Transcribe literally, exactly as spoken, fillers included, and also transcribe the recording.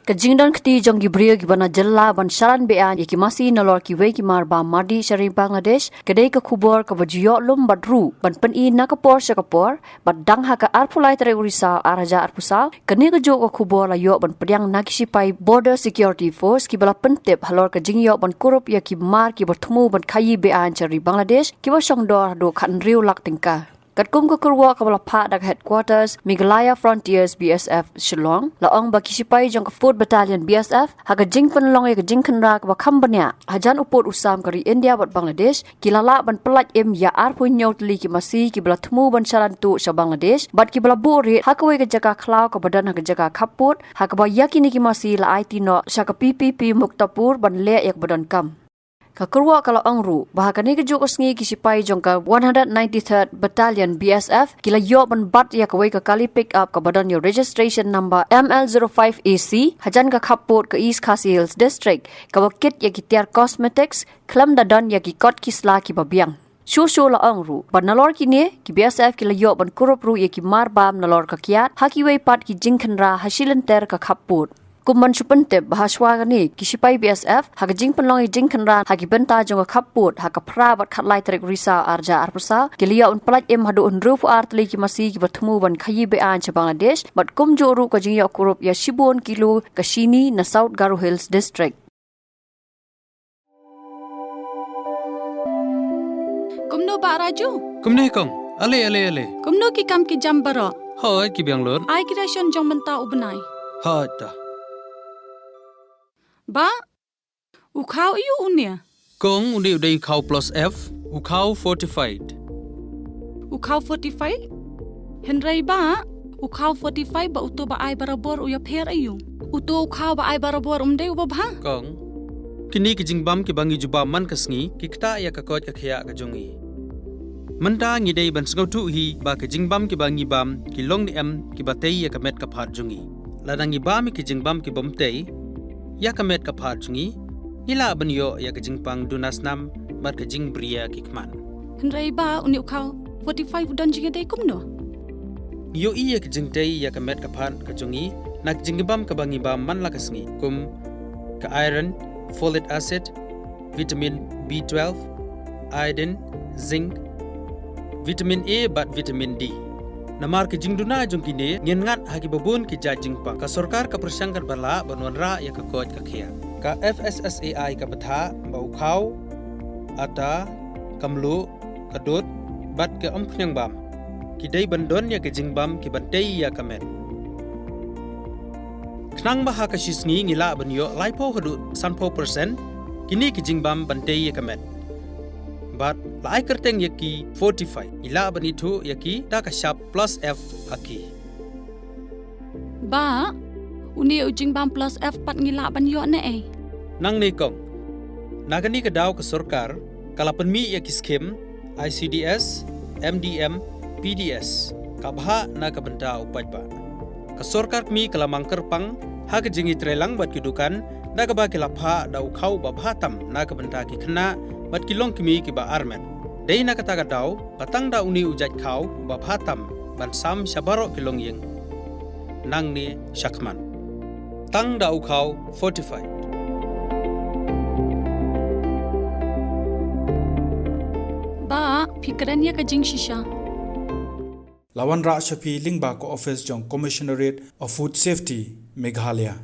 Ka jingdon kti jong ki briew kiba na jylla ban shalan beaiñ ïa ki masi nalor kiwei ki mar bam mardi sha ri Bangladesh, ka dei ka khubor kaba ju ïoh lum bad ruh ban pyni na ka por sha ka por, bad dang ha ka arphew lai tarik u Risaw ar hajar arphew saw, kane kajuh ka khubor la ïoh ban pdiang na ki sipai Border Security Force kiba la pyntip halor ka jingïoh ban kurup ïa ki mar kiba thmu ban khaïi beaiñ sha ri Bangladesh, kiba shongdor haduh khathynriew lak tyngka. Katkum ka kyrwoh kaba la phah da ka Headquarters Meghalaya Frontiers B S F Shillong, la ong ba ki sipai jong ka Fourth Battalion B S F, ha ka jingpynlong ïa ka jingkhynra kaba kham bniah hajan u pud u sam ka ri India bad Bangladesh, ki la lah ban pyllait im ïa arphew hynñiew tylli ki masi kiba la thmu ban shalan tuh sha Bangladesh, bad kiba la buh rit ha kawei ka jaka khlaw kaba don ha ka jaka khappud, ha kaba ïa kine ki masi la aiti noh sha ka P P P Muktapur ban leh ïa kaba donkam. Ka kyrwoh ka la ong ruh ba ha kane kajuh ka sngi ki sipai jong ka one hundred ninety-third Battalion B S F ki la ïoh ban bat ïa kawei ka kali pick up kaba don ïa registration number M L zero five A C hajan ka khappud ka East Khasi Hills District, kaba kit ïa ki tiar cosmetics khlem da don ïa ki kot ki sla kiba biang. Shuh shuh la ong ruh ba nalor kine ki B S F ki la ïoh ban kurup ruh ïa ki mar bam nalor ka kiad ha kiwei pat ki jingkhynra ha shilynter ka khappud. Kum ban shu pyntip ba ha shuwa kane, ki sipai B S F ha ka jingpynlong ïa jingkhynra ha ki bynta jong ka khappud ha ka phra bad khatlai tarik u Risaw ar hajar arphew saw, ki la ïoh ban pyllait im haduh hynriewphew ar tylli ki masi kiba thmu ban khaïi beaiñ sha Bangladesh, bad kumjuh ruh ka jingïoh kurup ïa shibun kilo ka shini na South Garo Hills District. Kumno Bah Raju? Kumne kong, ale ale ale. Kumno ki kam ki jam baroh? Hooid, ki biang lut. Ai ki ration jong mynta u bnai. Hooid ta. Bah, u khaw aiu une? Kong, une u dei u khaw plus F, u khaw fortified. U khaw fortified? Hynrei Bah, u khaw fortified bad uto ba ai barabor u ïapher aiu? Uto u khaw ba ai barabor um dei uba bha? Kong, kine ki jingbam kiba ngi ju bam man ka sngi ki ktah ïa ka koit ka khiah ka jong ngi. Mynta ngi dei ban sngewthuh hi ba ki jingbam kiba ngi bam ki long ne em kiba tei ïa ka met ka phad jong ngi. Lada ngi bam ïa ki jingbam ki bym tei ïa ka met ka phad jong ngi, ngi lah ban ïoh ïa ka jingpang duna snam bad ka jingbriew ki khmat. Hynrei Bah, une u khaw fortified u don jingïadei kumno? Ngi ïohi ïa ka jingtei ïa ka met ka phad ka jong ngi na ka jingbam kaba ngi bam man la ka sngi, kum ka iron, folic acid, vitamin B twelve, iodine, zinc, vitamin A bad vitamin D. Namar ka jingduna jong kine, ngin ngat ha kiba bun ki jait jingpang. Ka sorkar ka pyrshang katba lah ban wanrah ïa ka koit ka khiah. Ka F S S A I ka bthah ba u khaw, ata, ka mluh, ka dud bad ka umphniang bam ki dei ban don ïa ka jingbam kiban tei ïa ka met. Khnang ba ha ka shi sngi ngi lah ban ïoh laiphew haduh sanphew percent kine ki jingbam ban tei ïa ka met. Bad la ai kyrteng ïa ki fortified, ngi lah ban ithuh ïa ki da ka shap plus F ha ki. Bah, une u jingbam plus F pat ngi lah ban ïoh ne ei? Nangne kong, na kane ka daw ka sorkar ka la pynmih ïa ki skhim I C D S, M D M, P D S, ka bhah na ka bynta u paidbah. Ka sorkar kmie ka la mang kyrpang ha ka jingïatreilang bad ki dukan, da kaba ki la phah da u khaw ba bha tam na ka bynta ki khynnah bad ki longkmie kiba armet. Dei na kata ka daw ba tang da une u jait khaw ba bha tam ban sam sha baroh ki longïing nangne shakhmat. Tang da u khaw fortified. Bah, phi kren ïa ka jingshisha. La wanrah sha phi lyngba ka office jong Commissionerate of Food Safety, Meghalaya.